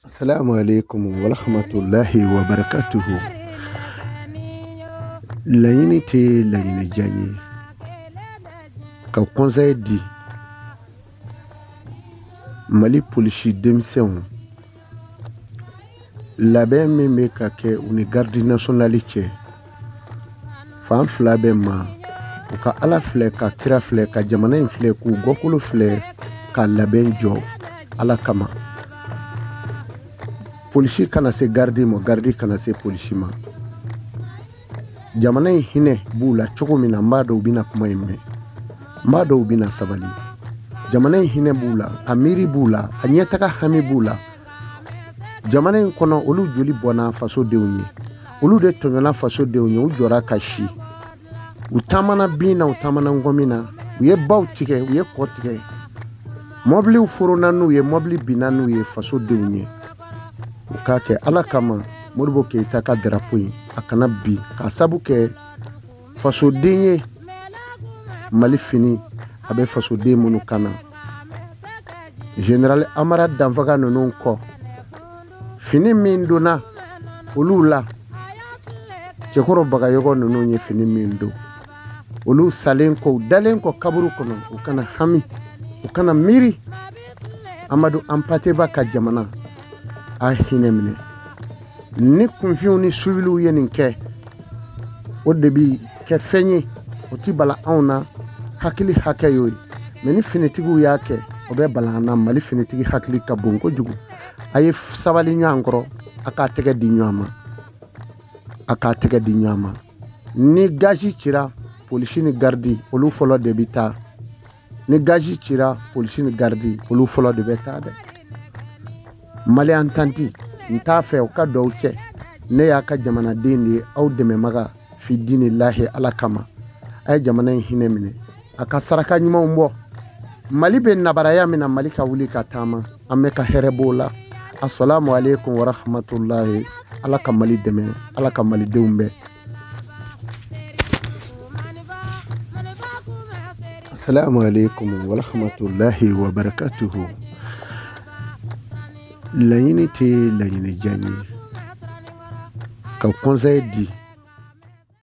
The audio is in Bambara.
Assalamu alaikum wa rahmatullahi wa barakatuhu. Laɲini tɛ laɲini diya ye ka conseil di Mali polisi denmisɛnw labɛn min bɛ ka kɛ u ni garde nationale cɛ fan fila bɛɛ ma u ka Ala filɛ ka kira filɛ ka jamana in filɛ k'u gɔkolo filɛ ka labɛn jɔ Ala kama. Polisi kana se garde ma, garde kana se polisi ma. Jamana in hinɛ b'u la cogo min na, n b'a dɔn u bɛna kuma in mɛn, n b'a dɔn u bɛna sabali. Jamana in hinɛ b'u la, a miiri b'u la, a ɲɛtaga hami b'u la. Jamana in kɔnɔ olu joli bɔnna fasodenw ye, olu de tɔɲɔna fasodenw ye, u jɔra ka si, u taamana bin na, u taamana ngɔmi na, u ye baw tigɛ, u ye kɔ tigɛ, mɔbiliw forona n'u ye, mɔbili binna n'u ye fasodenw ye. U k'a kɛ Ala kama. Modibo Keyita ka drapeau ye a kana bi k'a sabu kɛ fasoden ye. Mali fini a bɛ fasoden minnu kan na, Général Amara Danfaga ninnu kɔ fini min donna olu la, Cɛkɔrɔ Bagayɔgɔ ninnu ye fini min don, olu salen kɔ, u dalen kɔ kaburu kɔnɔ, u kana hami, u kana miiri. Amadu Anpateba ka jamana a hinɛ minɛ. Ni kunfinw ni suwiliw ye nin kɛ, o de bi kɛ fɛn ye, o ti bala anw na, hakili hakɛ y'o ye. Mɛ ni finitigiw y'a kɛ, o bɛ bala an na. Mali finitigi hakili ka bon kojugu. A ye sabali ɲɔgɔn kɔrɔ, a k'a tɛgɛ di ɲɔgɔn ma, a k'a tɛgɛ di ɲɔgɔn ma. Ni gazi cira, polisi ni garidi olu fɔlɔ de bɛ taa. Ni gazi cira, polisi ni garidi olu fɔlɔ de bɛ taa dɛ. Mali Entente, n t'a fɛ u ka dɔw cɛ. Ne y'a ka jamanaden de ye, aw dɛmɛbaga fi dinilahi Ala kama. A ye jamana in hinɛ minɛ, a ka saraka ɲumanw bɔ. Mali bɛ nabaraya min na, Mali ka wuli ka taama, an bɛ ka hɛrɛ b'o la. Assalamu alaikum wa rahmatullahi. Ala ka Mali dɛmɛ, Ala ka Malidenw bɛɛ. Assalamu alaikum wa rahmatullahi wa barakatuhu. Laɲini tɛ laɲini diya ye ka conseil di